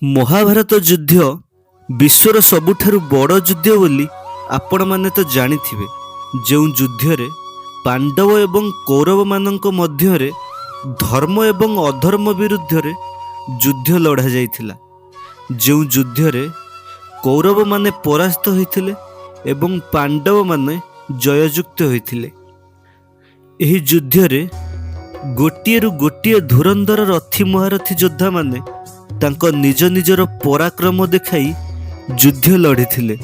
ମହାଭାରତ ଯୁଦ୍ଧ ବିଶ୍ୱର ସବୁଠାରୁ ବଡ଼ ଯୁଦ୍ଧ ବୋଲି ଆପଣମାନେ ତ ଜାଣିଥିବେ, ଯେଉଁ ଯୁଦ୍ଧରେ ପାଣ୍ଡବ ଏବଂ କୌରବମାନଙ୍କ ମଧ୍ୟରେ ଧର୍ମ ଏବଂ ଅଧର୍ମ ବିରୁଦ୍ଧରେ ଯୁଦ୍ଧ ଲଢ଼ାଯାଇଥିଲା, ଯେଉଁ ଯୁଦ୍ଧରେ କୌରବମାନେ ପରାସ୍ତ ହୋଇଥିଲେ ଏବଂ ପାଣ୍ଡବମାନେ ଜୟଯୁକ୍ତ ହୋଇଥିଲେ। ଏହି ଯୁଦ୍ଧରେ ଗୋଟିଏରୁ ଗୋଟିଏ ଧୁରନ୍ଧର ରଥୀ ମହାରଥୀ ଯୋଦ୍ଧାମାନେ ତାଙ୍କ ନିଜ ନିଜର ପରାକ୍ରମ ଦେଖାଇ ଯୁଦ୍ଧ ଲଢ଼ିଥିଲେ,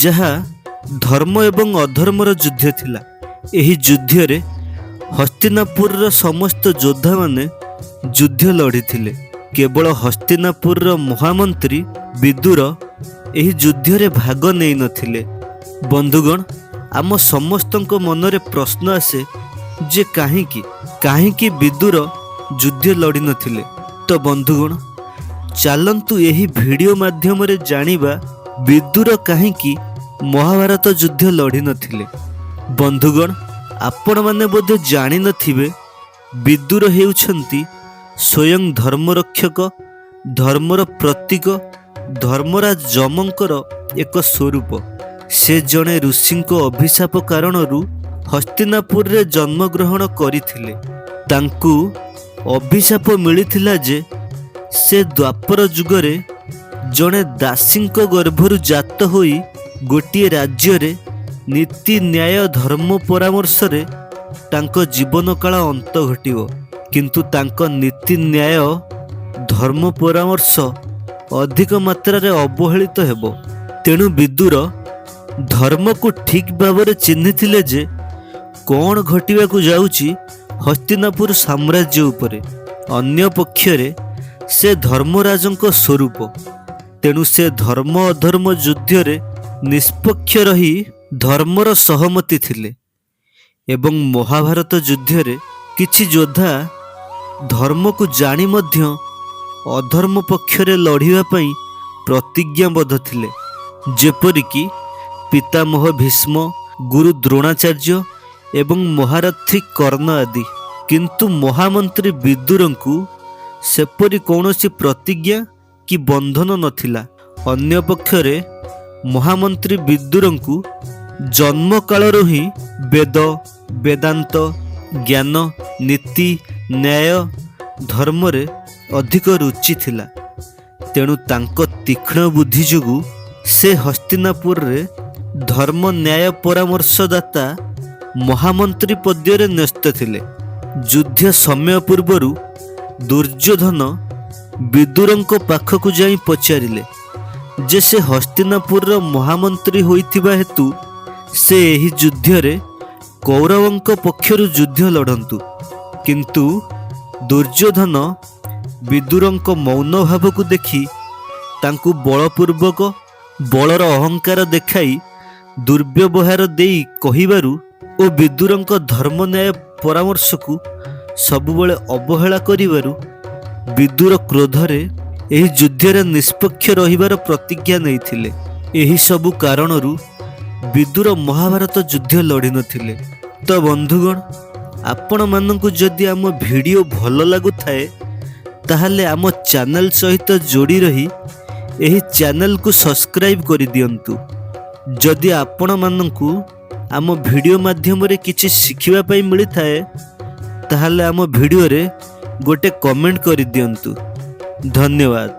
ଯାହା ଧର୍ମ ଏବଂ ଅଧର୍ମର ଯୁଦ୍ଧ ଥିଲା। ଏହି ଯୁଦ୍ଧରେ ହସ୍ତିନାପୁରର ସମସ୍ତ ଯୋଦ୍ଧାମାନେ ଯୁଦ୍ଧ ଲଢ଼ିଥିଲେ। କେବଳ ହସ୍ତିନାପୁରର ମହାମନ୍ତ୍ରୀ ବିଦୁର ଏହି ଯୁଦ୍ଧରେ ଭାଗ ନେଇନଥିଲେ। ବନ୍ଧୁଗଣ, ଆମ ସମସ୍ତଙ୍କ ମନରେ ପ୍ରଶ୍ନ ଆସେ ଯେ କାହିଁକି ବିଦୁର ଯୁଦ୍ଧ ଲଢ଼ିନଥିଲେ? ତ ବନ୍ଧୁଗଣ, ଚାଲନ୍ତୁ ଏହି ଭିଡ଼ିଓ ମାଧ୍ୟମରେ ଜାଣିବା ବିଦୁର କାହିଁକି ମହାଭାରତ ଯୁଦ୍ଧ ଲଢ଼ିନଥିଲେ। ବନ୍ଧୁଗଣ, ଆପଣମାନେ ବୋଧେ ଜାଣିନଥିବେ, ବିଦୁର ହେଉଛନ୍ତି ସ୍ୱୟଂ ଧର୍ମରକ୍ଷକ, ଧର୍ମର ପ୍ରତୀକ, ଧର୍ମରାଜ ଯମଙ୍କର ଏକ ସ୍ୱରୂପ। ସେ ଜଣେ ଋଷିଙ୍କ ଅଭିଶାପ କାରଣରୁ ହସ୍ତିନାପୁରରେ ଜନ୍ମଗ୍ରହଣ କରିଥିଲେ। ତାଙ୍କୁ ଅଭିଶାପ ମିଳିଥିଲା ଯେ ସେ ଦ୍ୱାପର ଯୁଗରେ ଜଣେ ଦାସୀଙ୍କ ଗର୍ଭରୁ ଜାତ ହୋଇ ଗୋଟିଏ ରାଜ୍ୟରେ ନୀତି, ନ୍ୟାୟ, ଧର୍ମ ପରାମର୍ଶରେ ତାଙ୍କ ଜୀବନକାଳ ଅନ୍ତ ଘଟିବ, କିନ୍ତୁ ତାଙ୍କ ନୀତି, ନ୍ୟାୟ, ଧର୍ମ ପରାମର୍ଶ ଅଧିକ ମାତ୍ରାରେ ଅବହେଳିତ ହେବ। ତେଣୁ ବିଦୁର ଧର୍ମକୁ ଠିକ୍ ଭାବରେ ଚିହ୍ନିଥିଲେ ଯେ କ'ଣ ଘଟିବାକୁ ଯାଉଛି ହସ୍ତିନାପୁର ସାମ୍ରାଜ୍ୟ ଉପରେ। ଅନ୍ୟ ପକ୍ଷରେ ସେ ଧର୍ମରାଜଙ୍କ ସ୍ୱରୂପ, ତେଣୁ ସେ ଧର୍ମ ଅଧର୍ମ ଯୁଦ୍ଧରେ ନିଷ୍ପକ୍ଷ ରହି ଧର୍ମର ସହମତି ଥିଲେ। ଏବଂ ମହାଭାରତ ଯୁଦ୍ଧରେ କିଛି ଯୋଦ୍ଧା ଧର୍ମକୁ ଜାଣି ମଧ୍ୟ ଅଧର୍ମ ପକ୍ଷରେ ଲଢ଼ିବା ପାଇଁ ପ୍ରତିଜ୍ଞାବଦ୍ଧ ଥିଲେ, ଯେପରିକି ପିତାମହ ଭୀଷ୍ମ, ଗୁରୁ ଦ୍ରୋଣାଚାର୍ଯ୍ୟ ଏବଂ ମହାରଥୀ କର୍ଣ୍ଣ ଆଦି। କିନ୍ତୁ ମହାମନ୍ତ୍ରୀ ବିଦୁରଙ୍କୁ ସେପରି କୌଣସି ପ୍ରତିଜ୍ଞା କି ବନ୍ଧନ ନଥିଲା। ଅନ୍ୟପକ୍ଷରେ ମହାମନ୍ତ୍ରୀ ବିଦୁରଙ୍କୁ ଜନ୍ମକାଳରୁ ହିଁ ବେଦ, ବେଦାନ୍ତ, ଜ୍ଞାନ, ନୀତି, ନ୍ୟାୟ, ଧର୍ମରେ ଅଧିକ ରୁଚି ଥିଲା। ତେଣୁ ତାଙ୍କ ତୀକ୍ଷ୍ଣ ବୁଦ୍ଧି ଯୋଗୁଁ ସେ ହସ୍ତିନାପୁରରେ ଧର୍ମ ନ୍ୟାୟ ପରାମର୍ଶଦାତା ମହାମନ୍ତ୍ରୀ ପଦରେ ନ୍ୟସ୍ତ ଥିଲେ। ଯୁଦ୍ଧ ସମୟ ପୂର୍ବରୁ ଦୁର୍ଯ୍ୟୋଧନ ବିଦୁରଙ୍କ ପାଖକୁ ଯାଇ ପଚାରିଲେ ଯେ ସେ ହସ୍ତିନାପୁରର ମହାମନ୍ତ୍ରୀ ହୋଇଥିବା ହେତୁ ସେ ଏହି ଯୁଦ୍ଧରେ କୌରବଙ୍କ ପକ୍ଷରୁ ଯୁଦ୍ଧ ଲଢ଼ନ୍ତୁ। କିନ୍ତୁ ଦୁର୍ଯ୍ୟୋଧନ ବିଦୁରଙ୍କ ମୌନ ଭାବକୁ ଦେଖି ତାଙ୍କୁ ବଳପୂର୍ବକ ବଳର ଅହଙ୍କାର ଦେଖାଇ ଦୁର୍ବ୍ୟବହାର ଦେଇ କହିବାରୁ ଓ ବିଦୁରଙ୍କ ଧର୍ମ ନ୍ୟାୟ ପରାମର୍ଶକୁ ସବୁବେଳେ ଅବହେଳା କରିବାରୁ ବିଦୁର କ୍ରୋଧରେ ଏହି ଯୁଦ୍ଧରେ ନିଷ୍ପକ୍ଷ ରହିବାର ପ୍ରତିଜ୍ଞା ନେଇଥିଲେ। ଏହି ସବୁ କାରଣରୁ ବିଦୁର ମହାଭାରତ ଯୁଦ୍ଧ ଲଢ଼ିନଥିଲେ। ତ ବନ୍ଧୁଗଣ, ଆପଣମାନଙ୍କୁ ଯଦି ଆମ ଭିଡ଼ିଓ ଭଲ ଲାଗୁଥାଏ, ତାହେଲେ ଆମ ଚ୍ୟାନେଲ ସହିତ ଯୋଡ଼ି ରହି ଏହି ଚ୍ୟାନେଲକୁ ସବସ୍କ୍ରାଇବ୍ କରିଦିଅନ୍ତୁ। ଯଦି ଆପଣମାନଙ୍କୁ ଆମ ଭିଡ଼ିଓ ମାଧ୍ୟମରେ କିଛି ଶିଖିବା ପାଇଁ ମିଳିଥାଏ, ତାହେଲେ ଆମ ଭିଡ଼ିଓରେ ଗୋଟେ କମେଣ୍ଟ କରିଦିଅନ୍ତୁ। ଧନ୍ୟବାଦ।